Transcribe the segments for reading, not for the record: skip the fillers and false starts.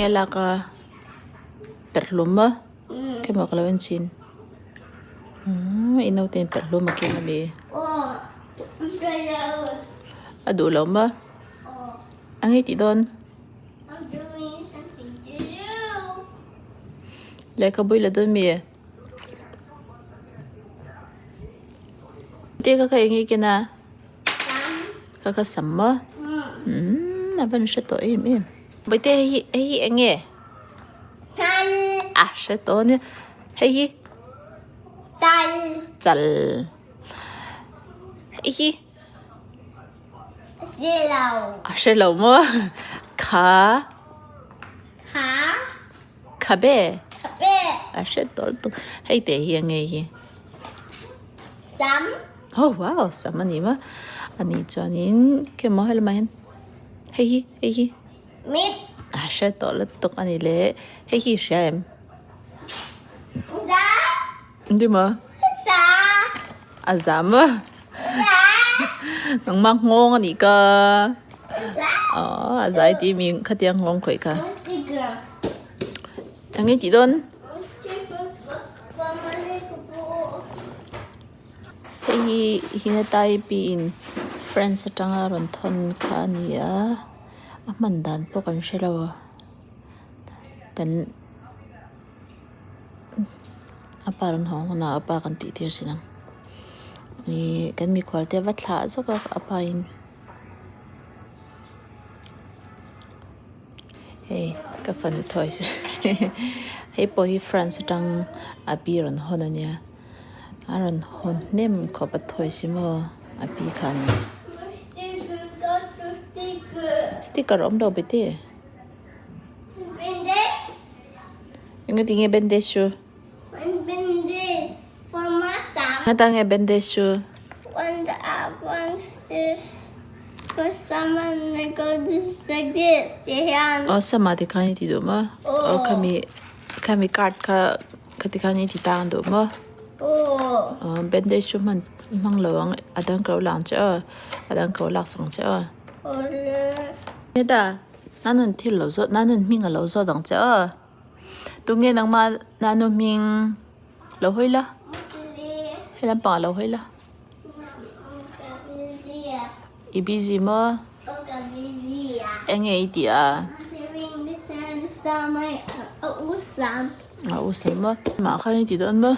Enge lak a perh hlum a khemaw ka lo en chhin umm i naute in perh hlum a keng ami a duh lo maw a ngei tih dawn lehkhabu i la dawn mi te kha kha enge i ken a. Ka ka sam maw umm a van hre tawh em em bawihte hei hi hei hi eng nge a hre tawh ania hei hi chal hei hi a hre lo maw kha khabe a hre tawh lutuk hei teh hi eng nge hi. Oh wow sam a ni maw a nih chuanin khemaw helamah hian hei hi hei hi a hre tawh lutuk a ni le hei hi i hria em engtin maw a za maw nangmah nghawng a nih ka aww a zai tih mi khatiang nghawng khawih kha eng nge tih dawn. Hei hi Hinatai piin France atanga rawn thawn kha a ni a a hman dan pawh kan hre lo a kan a pa rawn haw hunah a pa kan tih tir sin ang ihh kan mikhual te a va thlah zawk a a pa in. Hei ka fanu toys hei pawh hi France atang a pi rawn hawn a nia a rawn hawn hnem khawp a toys hi maw a pi khan sticker a awm lo bete engati nge bandage chu engati nge bandage chu. Aw sama te khan i ti duh maw aw khami khami card kha khati khan i ti tang duh maw aw bandage chu hman hmang lo ang a dang ko lang che aw a dang ko lak sak ang che aw heta nanun thil lo zawt nanun hming a lo zawt ang che aw tunge nangmah nanu hming lo hawi la helam pangah lo hawi la. I busy maw? Eng nge i tih a? A u sam maw? Mah khan i ti dawn maw?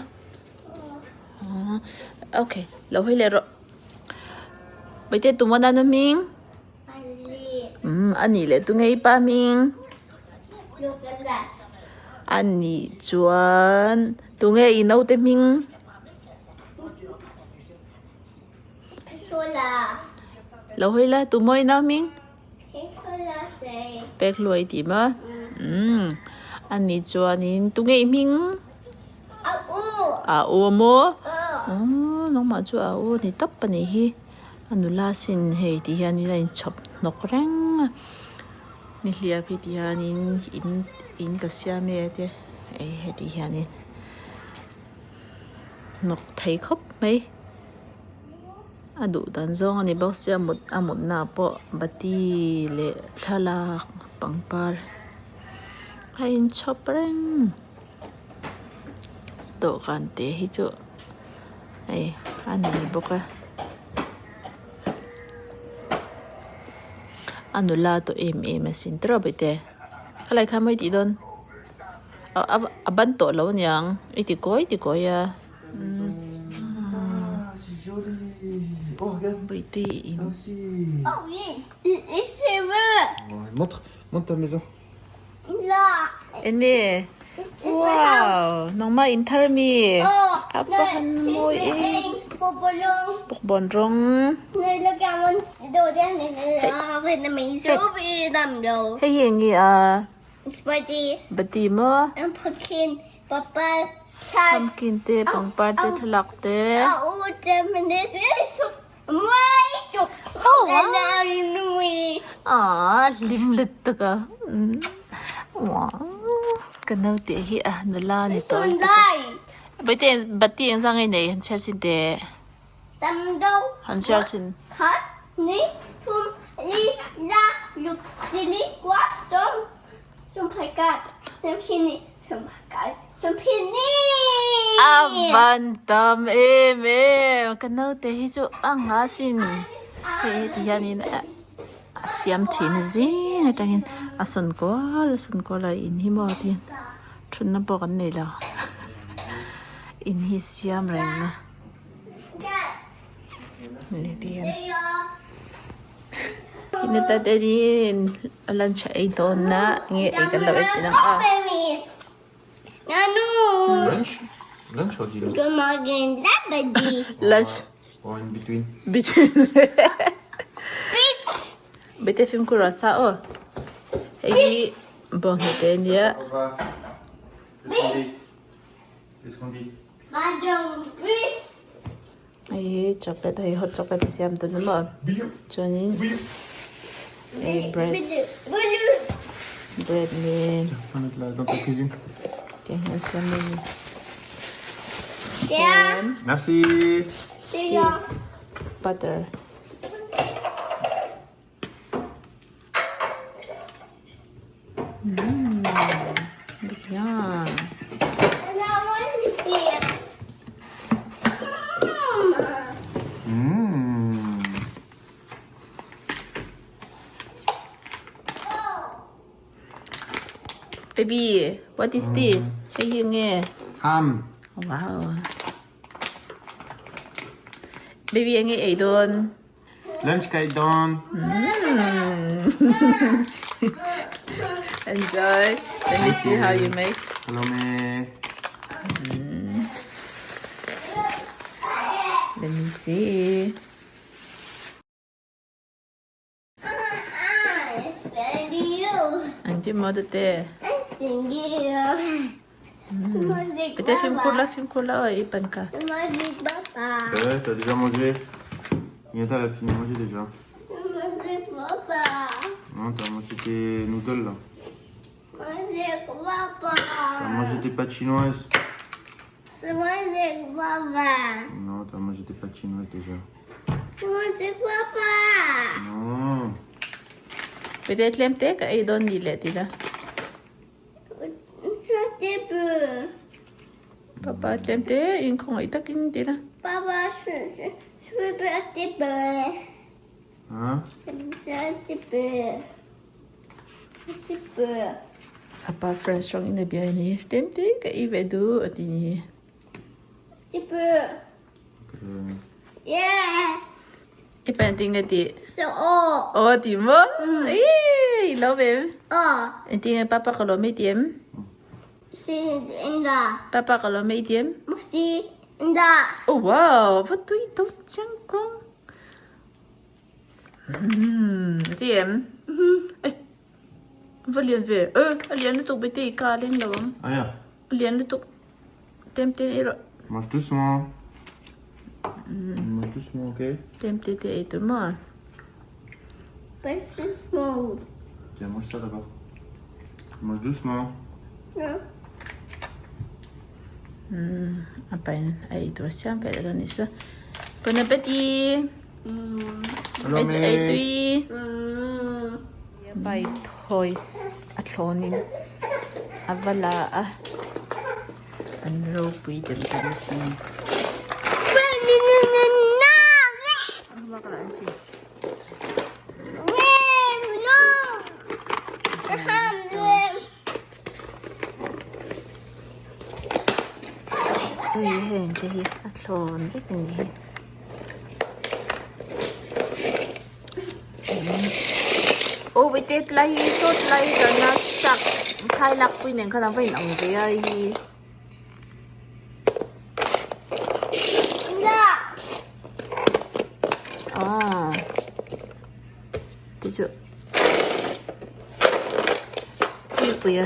Okay, lo hawi leh rawh. Bawihte tum a nanu hming? Umm a nih leh tunge i pa hming? A nih chuan tunge i naute hming? Lo hawi la tu mawi nau hming? Pek hluai tih maw? Umm a nih chuanin tunge i hming? A u a maw? Aww nangmah chu a u a ni tawp a nih hi. A nula sin hei ti hianin a inchhawp hnawk reng a nihliap hi ti hianin in in ka siam e te hei heti hianin hnawk thei khawp mai a duh dan zawng a ni bawk sia mut a mutna ah pawh bati leh thlalak pangpar a inchhawp reng dawhkan te hi chu hei a nei bawk a a nula tawh em em asin tiraw bawihte khalai kha mawi tih dawn. A ban tawh lo aniang i ti kawi ti kawi a bawihte in enge wow nangmah in thar ami a va han mawi em bawkbawn rawng hei hi enge a. Bati maw? Pumpkin te pangpar te thlalak te. Aww hlim lutuk a. Ka naute hi a nula a ni tawh lutuk a. Bawihte bati engzah nge nei han chhiar chhin teh. Han chhiar chhin. A van tam em em ka naute hi chu a nga sin hei heti hianin a siam thin zing atangin a sawn kual a sawn kual a in hi maw tiin thutna pawh kan nei lo in hi siam reng a heti hian. Hinata te in lunch a ei dawn na nge ei kan lo en chin ang a. Lunch? Lunch or dinner? Lunch. Or in between? Between. Bete fimkhur a sa aw. Hei hi bawnghnute a nia. Hei hi chocolate hei hot chocolate a siam dawn a maw chuanin hei bread bread nen tiang hian siam mai a ni jam cheese butter. Baby, what is this? Hei hi nge? Ham. Wow. Baby, enge ei dawn? Lunch kai dawn. Enjoy. Let me see how you make. Hello me. Let me see. Ang ti mo te. Pwede fimkhur la, fimkhur la oi ipan ka. Bah ouais, t'as déjà mangé. Yata, elle a fini de manger déjà. Non, t'as mangé tes noodles là. T'as mangé tes pâtes chinoises. Non, t'as mangé tes pâtes chinoises déjà. Non. Pwede tlem te ka ei dawn ni le ti la. Papa tlem te in khawngaih takin ti la. Papa French tawng in a bia a ni. Tlem te ka ei ve duh a ti ni. I pen ting a ti. Aw a ti maw? Eii i lo ve em? Engtin nge papa ka lawm i ti em? Papa ka lawm i ti em? Oh wow, va tui dawn chiang kawng. A ti em? Eh, va lian ve. Eh, a lian lutuk bete i ka a leng lo ang. A lian lutuk. Tlem te ei rawh. Mange doucement. Mange doucement, ok? Tlem te te ei tur maw? Tiens, mange ça d'abord. Mange doucement. A pain a ei tur siam vel a dawn nisa. Bon appetit! Hello, Ei chu ei me. tui. Bai toys a thlawnin a va la a. An ropui deuh deuh a sin. Hei heng te hi a thlawn vek a ni hi. Aw vaite tlai hi saw tlai hi kalna truck thlai lak pui nen khan a va inang ve a hei hi. Aw te chu puipuia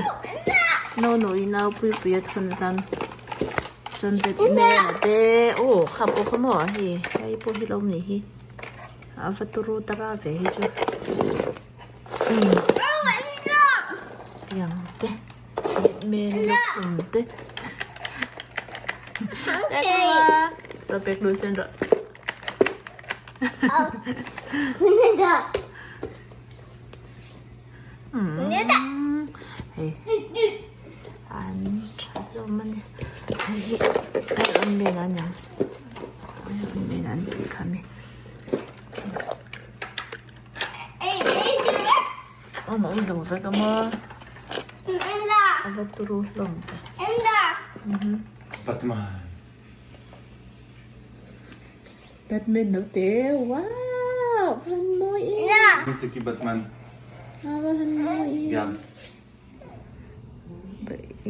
no no i nau puipuia thun atan chuan batman a te aw kha pawh kha maw hei hei pawh hi lo ni hi a va turu tara ve hi chu tiang te batman lukhum te saw pek lu sen rawh. Hei. hi Iron Man a niang Iron Man an tih kha mi Awm a awm zo vek a maw a va turu hlawm ve. Batman. Batman lo te wow a han mawi em. C'est qui Batman? A va han mawi em.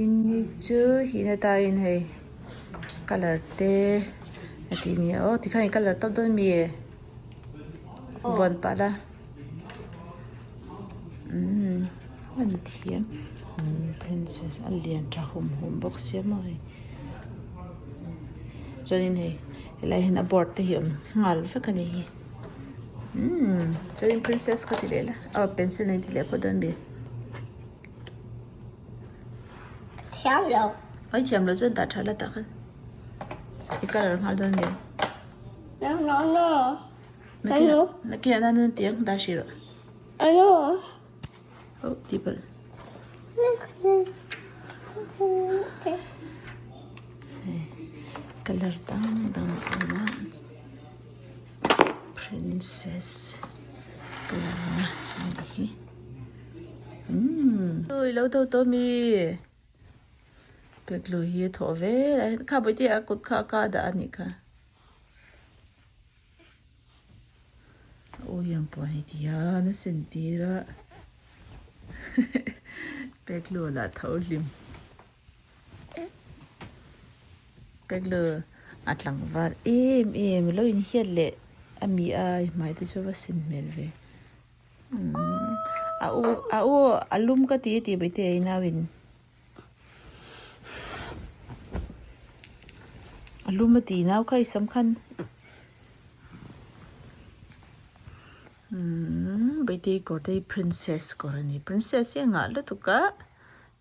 Inni chu hihna tain hei colour te a tih nia aw tikhan i colour tawp dawn mi e vawn pah la umm an thiam princess a lian tha hum hum bawk sia maw hei chuanin hei helai hian a board te hi a awm nghal vek a ni hi. Umm chuanin princess kha ti leh la aw pencil nen ti leh pawh dawn mi Thiam lo. Ai thiam lo chuan dah tha la tah khan i colour nghal dawn mi. No no no. Nakinah nakinah nan nun tih ang dah hrih rawh. Ano. Oh tih palh. Colour dang dang a awm a. Princess colour na a nih hi umm ui lo tho tawh mi peklu hi a thawh ve lai kha bawihte a kut kha a ka dah a nih kha aw hian pawh hei ti hian a sen tir a peklu lah tho hlim. Peklu a tlangval em em lo inhiat leh a mi a hmai te chu va sin hmel ve a u a u a lum ka ti tih mai te a inau in a lum a ti inau kha i sam khan. Umm baitei kawr te hi princess kawr a ni princess hi a ngah lutuk a.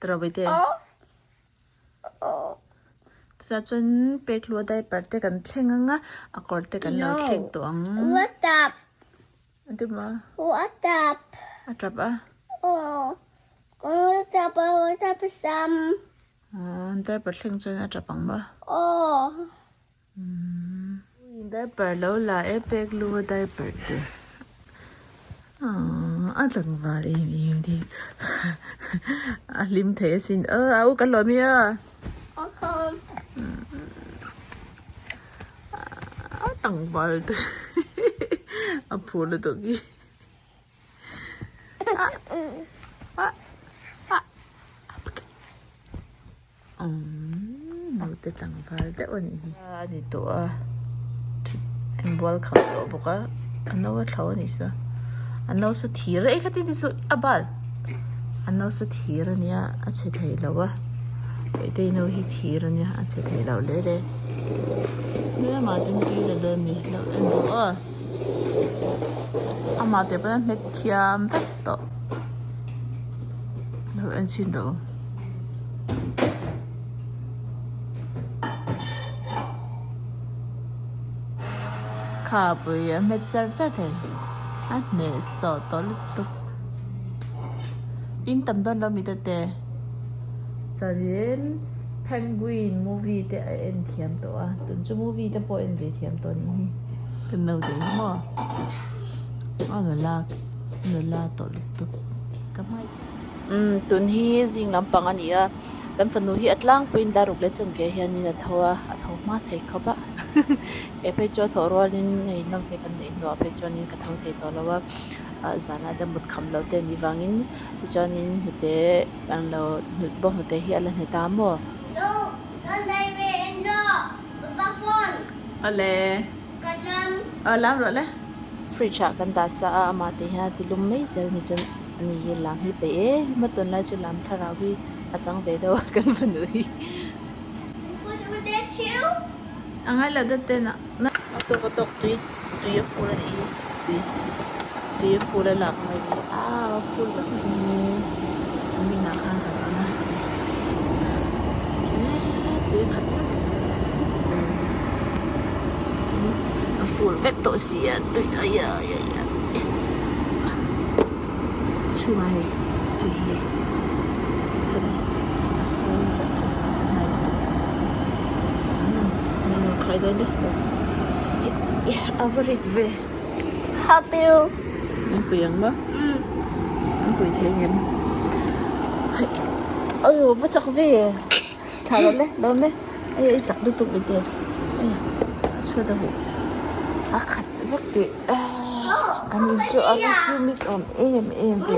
Trawite chutah chuan pekhlua diaper te kan thleng ang a a kawr te kan lo thleng tawh ang a ti maw a tap a aw diaper thleng chuan a tap ang maw Diaper lo la e pek lu a diaper te aww a tlangval em em te a hlim thei asin aw a u ka lawm i a a tlangval te a phur lutuk hi. Umm naute tlangval deuh a nih hi a ni tawh a inbual kham tawh bawk a a no a thlo a nih chu a no saw thir e khatin ti suh a bal a no saw thir a nia a chhe thei lo a paihte no hi thir a nia a chhe thei lo le le tlem ah ten tui la dawn a ni lo en bawk aw amah te pawn a hmet thiam vek tawh lo en chhin rawh u. Kha pui a hmet char char thei a hneh sawh tawh lutuk in tam dawn lo mi te te chuanin penguin movie te a en thiam tawh a tun chu movie te pawh a en ve thiam tawh a nih hi kan naute hi maw a nula nula tawh lutuk ka hmai chiah. Umm tun hi zing lampang a ni a kan fanu hi a tlangpuiin daruk leh chanve hianin a tho a a tho hma thei khawp a kei phei chu a thawh rualin hei naute kan neih hnuah phei chuanin ka tho thei tawh lo a ah zanah te mut kham loh te a nih vangin tichuanin hnute englo hnut bawk hnute hi a la hne ta maw. Awle aw lam rawh le. Fridge ah kan dah sa a amah te hian a ti lum mai zel ni chuan ani hi lam hi peih em em a tunlai chu lam thlarau hi a chang ve deuh a kan fanu hi. A ngai lo deuh ten a. A tawk a tawk tui tui a fur a nih hi tui tui a fur a lak mai ni a a fur vek mai ni min ah khan kan on a eee tui khat vek a fur vek tawh si a tui ai ai ai chhungah hei tui hi a fur vek a hnai lutuk. fai dawn e a va rit ve. Help you. Min pui ang maw? Min pui thei ang em? Aw va chak ve thla rawh le lo me hei i chak lutuk mai te hei a chhuat a huh a khat vek tih kan in chu a va humid awm em em ve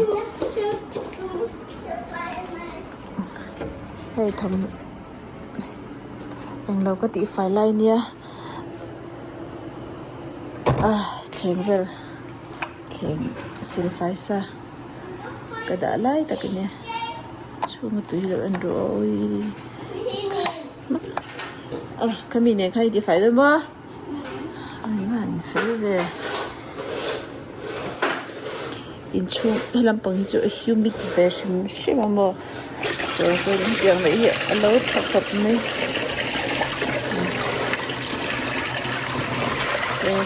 hei thawmhnaw englo ka tih fai lai nia ah thleng vel thleng sil fai sa ka dah lai tak a nia chhunga tui lo en rawh awii ah ka mi nen khan i ti fai dawn maw an fel ve inchhung helam pang hi chu a humid ve hrim hrim a maw chuan hetiang mai hi a lo tha khawp mai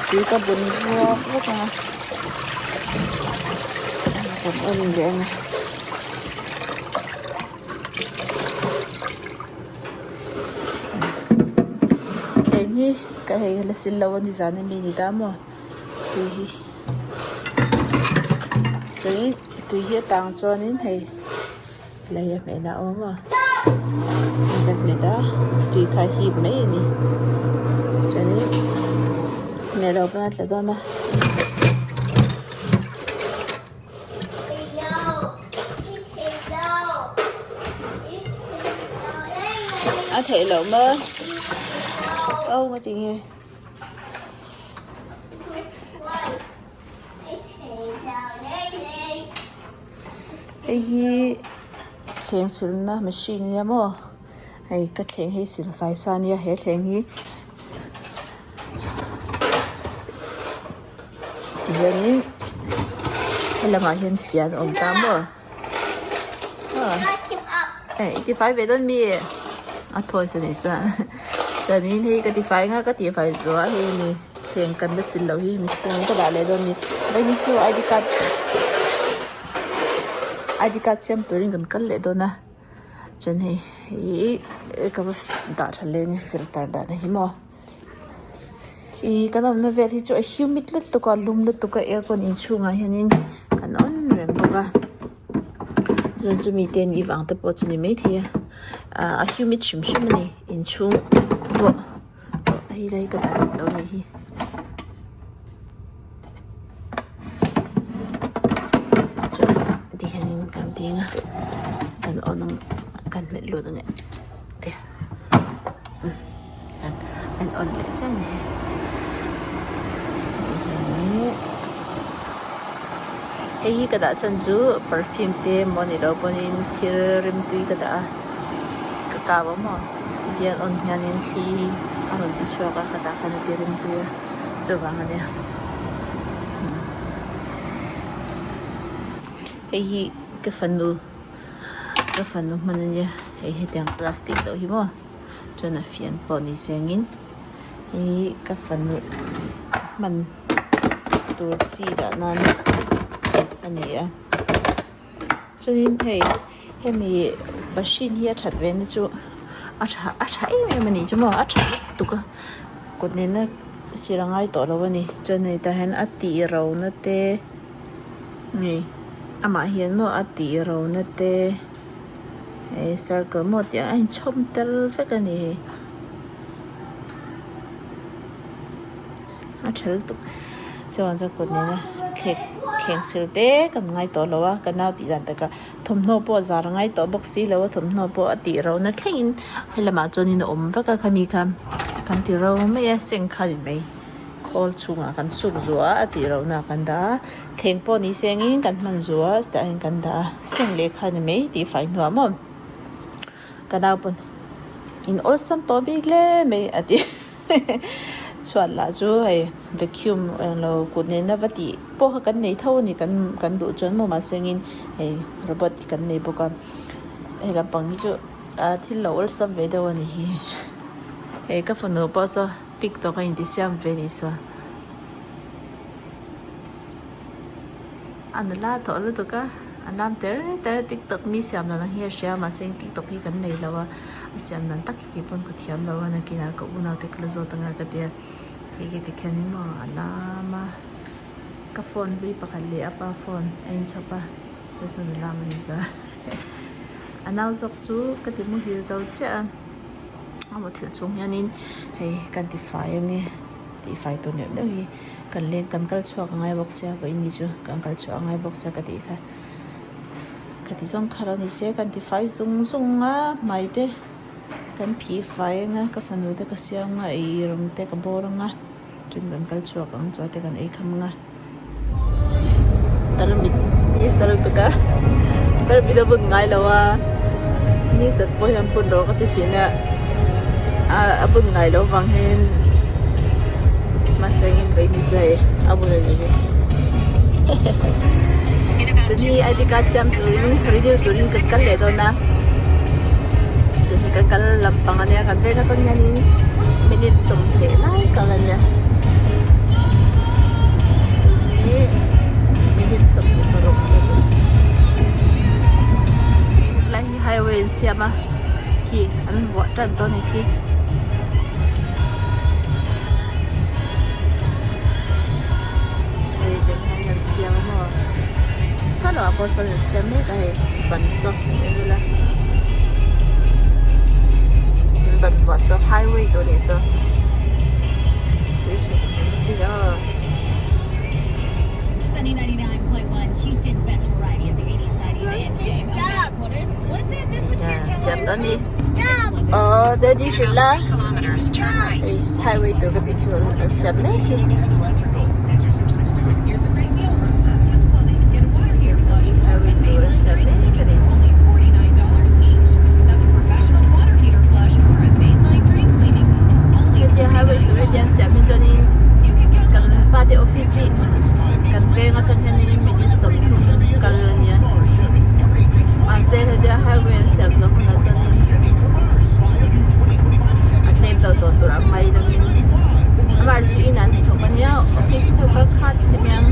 tui ka bun ruak vek ang a kan en leh ang a. Thleng hi ka hei la sil lo a ni zan ami ni ta maw tui hi chuanin tui hi a tang chuanin hei lei a hmeh na a awm a ka hmet a tui kha a hip mai a ni chuanin hmeh loh pawn a tla dawn a. A theih loh maw aw nga ti nge hei hi thleng silna machine ania maw hei ka thleng hi sil fai sa ania he thleng hi tihianin helamah hian fian a awm ta maw eh i tifai ve dawn mi a thawi sa nei chuan chuanin hei ka tifai anga ka tifai zuah hei a ni thleng kan la sil loh hi mi chhungin ka dah leh dawn a ni vawiin chu I D card I D card siam turin kan kal leh dawn a chuan hei ihh ka va dah tha leh anga filter dah na hi maw. Ih kan awmna vel hi chu a humid lutuk a lum lutuk a aircon inchhungah hianin kan awm reng bawk a chuan chumi te an nih vang te pawh chu ni maithei a ah a humid hrim hrim a ni inchhung pawh hei lai ka dah dik lo a nih hi. Chuan tihianin kan ding a kan on ang kan hmet lut ang e. An on leh chiah a ni hei hei hi ka dah chhan chu perfume te emaw ni lo pawhin thil rimtui ka dah a ka kau a maw tihian on hianin thli a rawn ti chhuak a ka dah khan a ti rimtui a chuvang a nia hei hi ka fanu ka fanu hman a nia hei hetiang plastic deuh hi maw. Chuan a fian pawh ni sengin ih ka fanu hman tur chi dah nan a ni a chuanin hei hemi machine hi a that ve na chu a tha a tha em em a nih chu maw a tha lutuk a kut nena sil a ngai tawh lo a ni chuan hei tah hian a tih ro na te nge amah hian maw a tih ro na te. Hei circle maw tih a inchhawm tel vek a ni hei a tha lutuk chuan chuan kut nena thlek thleng sil te kan ngai tawh lo a ka nau tih dan takah thawmhnaw pawh zar a ngai tawh bawk si lo a thawmhnaw pawh a tih ro na thlengin helamah chuanin a awm vek a khami kha kan ti ro mai a seng kha ni mai. Khawl chhungah kan suk zuah a tih lohna kan dah a, thleng pawh ni sengin kan hman zuah a chutah hian kan dah a, seng lehkha ni mai tih fai hnuah maw ka nau pawn in awlsam tawh bik hle mai a ti chhuat lah chu hei vacuum englo kut nena va tih pawh kha kan nei tho a ni kan kan duh chuan maw mahse engin hei robot kan nei bawk a hei lampang hi chu thil lo awlsam ve deuh a ni hi hei ka fanu pawh saw. Tiktok a inti siam ve ni saw a nula tawh lutuk a. An lam ter ter a tiktok mi siam dan ang hi a hria a mahse tiktok hi kan nei lo a a siam dan tak hi keipawn ka thiam lo a nakinah ka unaute ka la zawt anga ka tia khi khi tikhianin maw a lam a ka phone hlui pakhat leh a pa phone a inchhawp a chuan a lam a ni za a nau zawk chu ka ti muhil zo chiah a a muthilh chhung hianin hei kan tifai ange tihfai tur neuh neuh hi kan leng kan kal chhuak angai bawk sia vawiin ni chu kan kal chhuah angai bawk sia ka tih kha ka ti zawng kha lo ni se kan tifai zung zung a hmai te kan phih fai anga ka fanu te ka siam anga ei rawng te ka bawr anga chuan kan kal chhuak ang chuan te kan ei kham anga tarmit hi sal tuk a tarmit a bun ngai lo a ni sat pawh hian bun rawh ka ti thin a a bun ngai loh vang hian mahse engin vawi ni chu hei a bun a ni hi tuni I_D card siam turin renew turin kan kal leh dawn a tuni kan kal lampang ania kan veng atang hianin minute sawmhnih lai kal ania. Minute 26 a ni helai hi highway an siam a khi an vuah tan dawn a ni khi. Hei tiang hian an siam a maw saw lamah pawh sawn an siam mek a hei ban saw en ila an ban vuah saw highway tawh a nih saw. Siam dawn ni aw daddy hrilh la hei highway tur ka tih chu an siam mek hi. Highway tur an siam mek a ni. Hetia highway tur heti an siam hi chuanin kan pate office hi kan veng atang hianin minute 30 kal a nia mahse hetia highway an siam zawh hunah chuanin a tlem deuh tawh tur ang mai dangin amah chu in an thawk a nia office chu kal khat te hian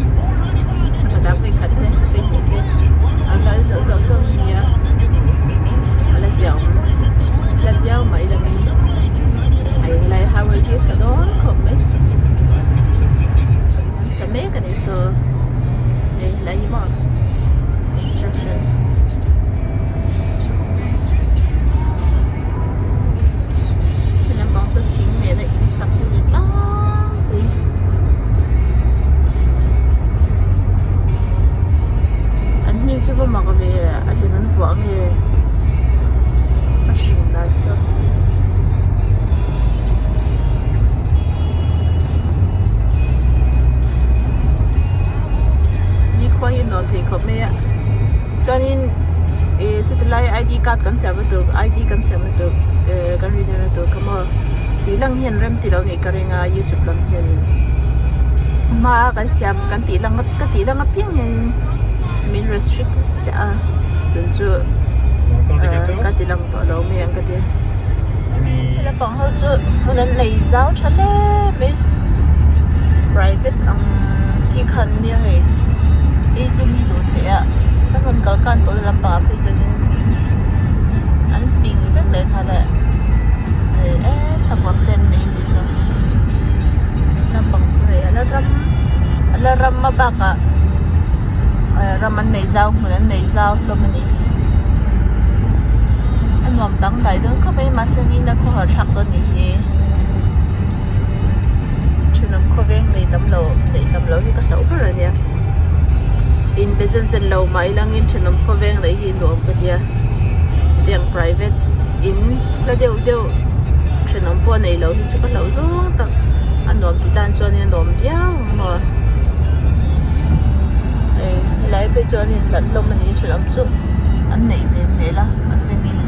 pakhat ah vawikhat te vawihnih te a kal zauh zauh chauh a nia a la ziah awm la viau mai dangin a inlai highway hi a tha dawn khawp mai an sa mek a ni saw hei helai hi maw construction. He lampang chu thing nena in sak hi a ni tlangpui. An hming chu va mak ve a lem an vuah nge a hring dan saw. Nikhua hi nuam thei khawp mai a chuanin ih sawti lai I_D card kan siam na tur I_D kan siam na tur eh kan renew na tur kha maw tih lang hian rem tih loh nih ka ring a youtube lam hianin hma a kan siam kan tih lang ka tih lang apiang hianin min restrict chiah a tun chu ka ti lang tawh lo mai ang ka ti lampang ho chu hmun an nei zau tha hle mai private ang chi khan nia hei hei chu mi luh theih a ka rawn kal kan tawh na lampang ah phei chuanin an ping vek leh nghal a hei eee sakawr te an nei a nih chuan lampang chu hei a la ram a la ram a bakah ram an nei zau hmun an nei zau hlawm a ni a nuam dangdai dawn khawp mai mahse hei a khawhar thlak dawn nih hi thenawm khawveng nei tam lo nei tam lo hi ka hlauh ber a nia in be zen zen lo mah ilangin thenawm khawveng neih hi nuam ka tia tiang private in hla deuh deuh thenawm pawh nei lo hi chu ka hlauh zawng tak a nuam ti tan chuan a nuam viau ang maw hei helai phei chuan in hlat hlawm a ni thenawm chu an neih ve hmel a mahse in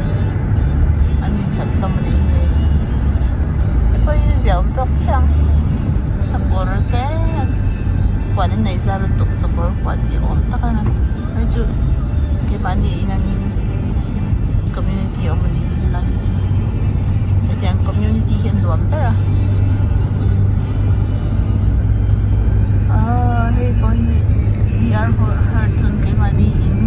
an inhlat hlawm a nih hi hei pawh hi ziah awm tawk chiah ang sakawr te huan an nei zar lutuk sakawr huan ni awm tak a hei chu keimahni in angin community a awm a nih hi helai hi chu hetiang community hi a nuam ber a aaa hei pawh hi we are hurtun keimahni in.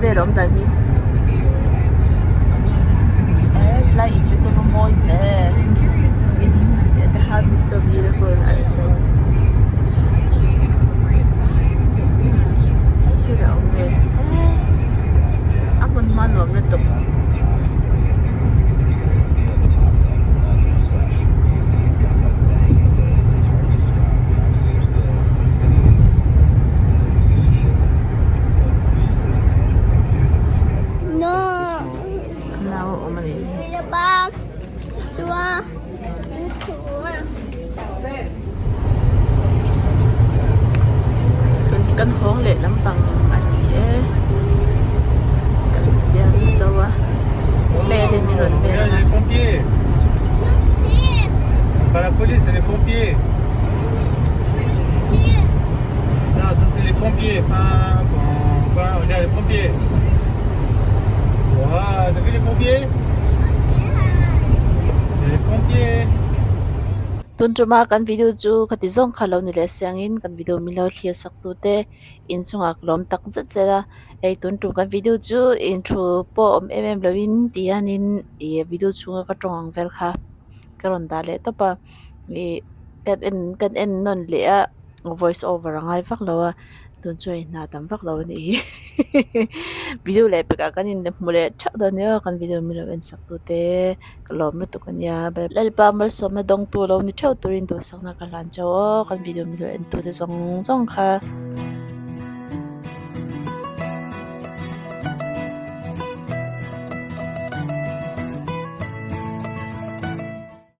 vel awm dan hi e tlai in te chu a mawi hle this the house is so beautiful thil a awm ve a hmun hma nuam lutuk. Nau a awm a ni. Kan hawng leh lampang a ni e kan siam zo a vel in rawn vel a. Tun tuma kan video chu khati zawng kha lo ni leh siangin kan video min lo thlir sak tute inchungah ka lawm tak zet zet a hei tun tum kan video chu inthu pawh awm em em lovin ti hianin ih video chhunga ka tawng ang vel kha ka rawn dah leh tawp a ih kan en kan en nawn leh a voice over a ngai vak lo a tun chu hei hna tam vak lo a nih hi video leh pekah kan in hmu leh theuh dawn nia kan video min lo en sak tute ka lawm lutuk a nia Lalpa malsawmna dawngtu lo ni theuh turin duhsakna ka hlan chauh aw kan video min lo en tute zawng zawng kha.